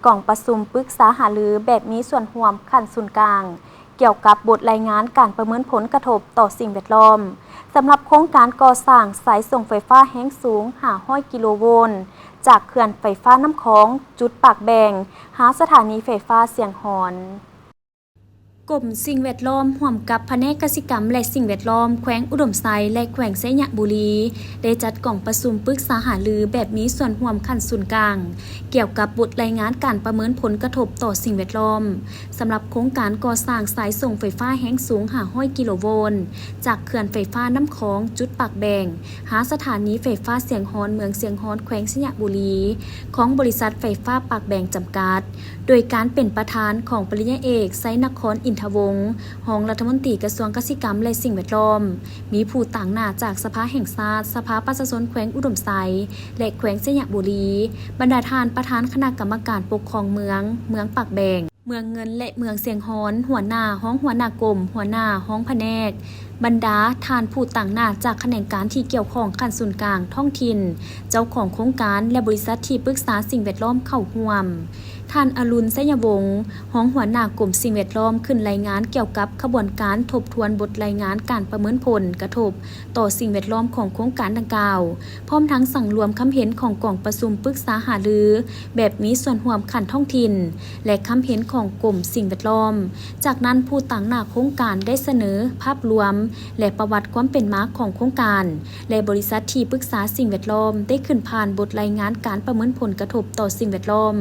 ກອງປະຊຸມປຶກສາຫາລືແບບມີສ່ວນຮ່ວມຂັ້ນສູນກາງ ກ່ຽວກັບບົດລາຍງານການປະເມີນຜົນກະທົບຕໍ່ສິ່ງແວດລ້ອມ ສຳລັບໂຄງການກໍ່ສ້າງສາຍສົ່ງໄຟຟ້າແຮງສູງຫ້າຮ້ອຍກິໂລໂວນ ຈາກເຂື່ອນໄຟຟ້ານ້ຳຂອງຈຸດປາກແບງ ຫາສະຖານີໄຟຟ້າຊຽງຮອນ. ກົມສິ່ງແວດລ້ອມ ຮ່ວມກັບພະແນກກະສິກຳ ແລະ ສິ່ງແວດລ້ອມ ແຂວງອຸດົມໄຊ ແລະ ແຂວງໄຊຍະບູລີ ໄດ້ຈັດກອງປະຊຸມປຶກສາຫາລືແບບມີສ່ວນຮ່ວມຂັ້ນສູນກາງ ກ່ຽວກັບບົດລາຍງານການປະເມີນຜົນກະທົບຕໍ່ສິ່ງແວດລ້ອມ ສຳລັບໂຄງການກໍ່ສ້າງສາຍສົ່ງໄຟຟ້າແຮງສູງຫ້າຮ້ອຍກິໂລໂວນ ຈາກເຂື່ອນໄຟຟ້ານ້ຳຂອງຈຸດປາກແບງ ຫາສະຖານີໄຟຟ້າຊຽງຮອນ ເມືອງຊຽງຮອນ ແຂວງໄຊຍະບູລີ ຂອງບໍລິສັດໄຟຟ້າປາກແບງຈຳກັດ ໂດຍການເປັນປະທານຂອງປະລິນຍາເອກ ໄຊນະຄອນ ອິນທະວົງ ຮອງລັດຖະມົນຕີກະຊວງກະສິກຳ ແລະ ສິ່ງແວດລ້ອມ, ມີຜູ້ຕາງໜ້າຈາກສະພາແຫ່ງຊາດ, ສະພາປະຊາຊົນແຂວງອຸດົມໄຊ ແລະ ແຂວງໄຊຍະບູລີ, ບັນດາທ່ານປະທານຄະນະກຳມະການປົກຄອງເມືອງ, ເມືອງປາກແບງ, ເມືອງເງິນ ແລະ ເມືອງຊຽງຮອນ, ຫົວໜ້າ, ຮອງຫົວໜ້າກົມ, ຫົວໜ້າ, ຮອງພະແນກ, ບັນດາທ່ານຜູ້ຕາງໜ້າຈາກຂະແໜງການທີ່ກ່ຽວຂ້ອງຂັ້ນສູນກາງ, ທ້ອງຖິ່ນ, ເຈົ້າຂອງໂຄງການ ແລະ ບໍລິສັດທີ່ປຶກສາສິ່ງແວດລ້ອມເຂົ້າຮ່ວມ. ທ່ານ ອະລຸນ ໄຊຍະວົງ ຮອງຫົວໜ້າກົມສິ່ງແວດລ້ອມ ຂຶ້ນລາຍງານກ່ຽວກັບຂະບວນການທົບທວນບົດລາຍງານການປະເມີນຜົນກະທົບຕໍ່ສິ່ງແວດລ້ອມຂອງໂຄງການດັ່ງກ່າວ, ພ້ອມທັງສັງລວມຄຳເຫັນຂອງກອງປະຊຸມປຶກສາຫາລືແບບມີສ່ວນຮ່ວມຂັ້ນທ້ອງຖິ່ນ ແລະ ຄຳເຫັນຂອງກົມສິ່ງແວດລ້ອມ. ຈາກນັ້ນ, ຜູ້ຕາງໜ້າໂຄງການໄດ້ສະເໜີພາບລວມ ແລະ ປະຫວັດຄວາມເປັນມາຂອງໂຄງການ ແລະ ບໍລິສັດທີ່ປຶກສາສິ່ງແວດລ້ອມ ໄດ້ຂຶ້ນຜ່ານບົດລາຍງານການປະເມີນຜົນກະທົບຕໍ່ສິ່ງແວດລ້ອມ,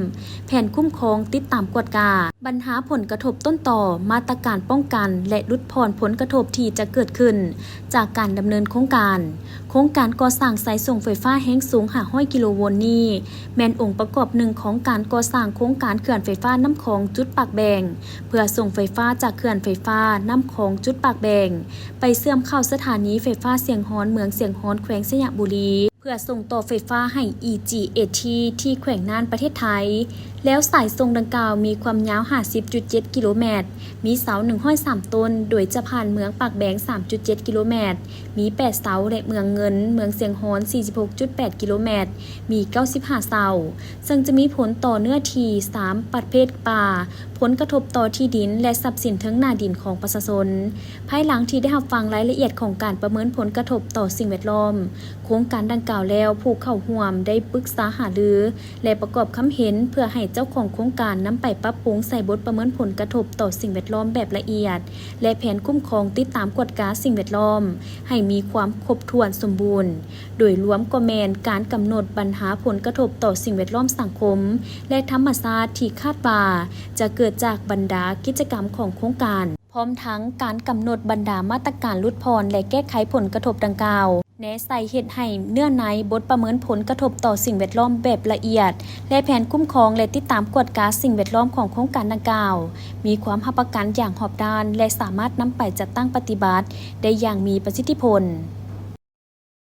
ແຜນຄຸ້ມຄອງ, ຕິດຕາມກວດກາ, ບັນຫາຜົນກະທົບຕົ້ນຕໍ, ມາດຕະການປ້ອງກັນ ແລະ ຫຼຸດຜ່ອນຜົນກະທົບທີ່ຈະເກີດຂຶ້ນຈາກການດຳເນີນໂຄງການ. ໂຄງການກໍ່ສ້າງສາຍສົ່ງໄຟຟ້າແຮງສູງຫ້າຮ້ອຍກິໂລໂວນນີ້ ແມ່ນອົງປະກອບໜຶ່ງຂອງການກໍ່ສ້າງໂຄງການເຂື່ອນໄຟຟ້ານ້ຳຂອງຈຸດປາກແບງ ເພື່ອສົ່ງໄຟຟ້າຈາກເຂື່ອນໄຟຟ້ານ້ຳຂອງຈຸດປາກແບງ ໄປເຊື່ອມເຂົ້າສະຖານີໄຟຟ້າຊຽງຮອນ ເມືອງຊຽງຮອນ ແຂວງໄຊຍະບູລີ ເພື່ອສົ່ງຕໍ່ໄຟຟ້າໃຫ້ ອີ ຈີ ເອ ທີ ທີ່ແຂວງນ່ານ ປະເທດໄທ. ແລວສາຍສົ່ງດັ່ງກ່າວມີຄວາມຍາວຫ້າສິບຈຸດເຈັດກິໂລແມັດ, ມີເສົາໜຶ່ງຮ້ອຍສາມຕົ້ນ, ໂດຍຈະຜ່ານເມືອງປາກແບງສາມຈຸດເຈັດກິໂລແມັດ, ມີແປດເສົາ ແລະ ເມືອງເງິນ, ເມືອງຊຽງຮອນ ສີ່ສິບຫົກຈຸດແປດກິໂລແມັດ, ມີເກົ້າສິບຫ້າເສົາ, ເຊິ່ງຈະມີຜົນຕໍ່ເນື້ອທີ່ສາມປະເພດປ່າ, ຜົນກະທົບຕໍ່ທີ່ດິນ ແລະ ຊັບສິນເທິງໜ້າດິນຂອງປະຊາຊົນ. ພາຍຫຼັງທີ່ໄດ້ຮັບຟັງລາຍລະອຽດຂອງການປະເມີນຜົນກະທົບຕໍ່ສິ່ງແວດລ້ອມ, ໂຄງການດັ່ງກ່າວແລ້ວ, ຜູ້ເຂົ້າຮ່ວມໄດ້ປຶກສາຫາລື ແລະ ປະກອບຄຳເຫັນ ເພື່ອໃຫ້ເຈົ້າຂອງໂຄງການນຳໄປປັບປຸງໃສ່ບົດປະເມີນຜົນກະທົບຕໍ່ສິ່ງແວດລ້ອມແບບລະອຽດ ແລະ ແຜນຄຸ້ມຄອງຕິດຕາມກວດກາສິ່ງແວດລ້ອມ ໃຫ້ມີຄວາມຄົບຖ້ວນສົມບູນ. ໂດຍລວມກໍແມ່ນການກຳນົດບັນຫາຜົນກະທົບຕໍ່ສິ່ງແວດລ້ອມ, ສັງຄົມ ແລະ ທຳມະຊາດທີ່ຄາດວ່າຈະເກີດຈາກບັນດາກິດຈະກຳຂອງໂຄງການ, ພ້ອມທັງການກຳນົດບັນດາມາດຕະການຫຼຸດຜ່ອນ ແລະ ແກ້ໄຂຜົນກະທົບດັ່ງກ່າວ, ແນໃສ່ເຮັດໃຫ້ເນື້ອໃນບົດປະເມີນຜົນກະທົບຕໍ່ສິ່ງແວດລ້ອມແບບລະອຽດ ແລະ ແຜນຄຸ້ມຄອງ ແລະ ຕິດຕາມກວດກາສິ່ງແວດລ້ອມຂອງໂຄງການດັ່ງກ່າວ ມີຄວາມຮັບປະກັນຢ່າງຮອບດ້ານ ແລະ ສາມາດນຳໄປຈັດຕັ້ງປະຕິບັດໄດ້ຢ່າງມີປະສິດທິຜົນ.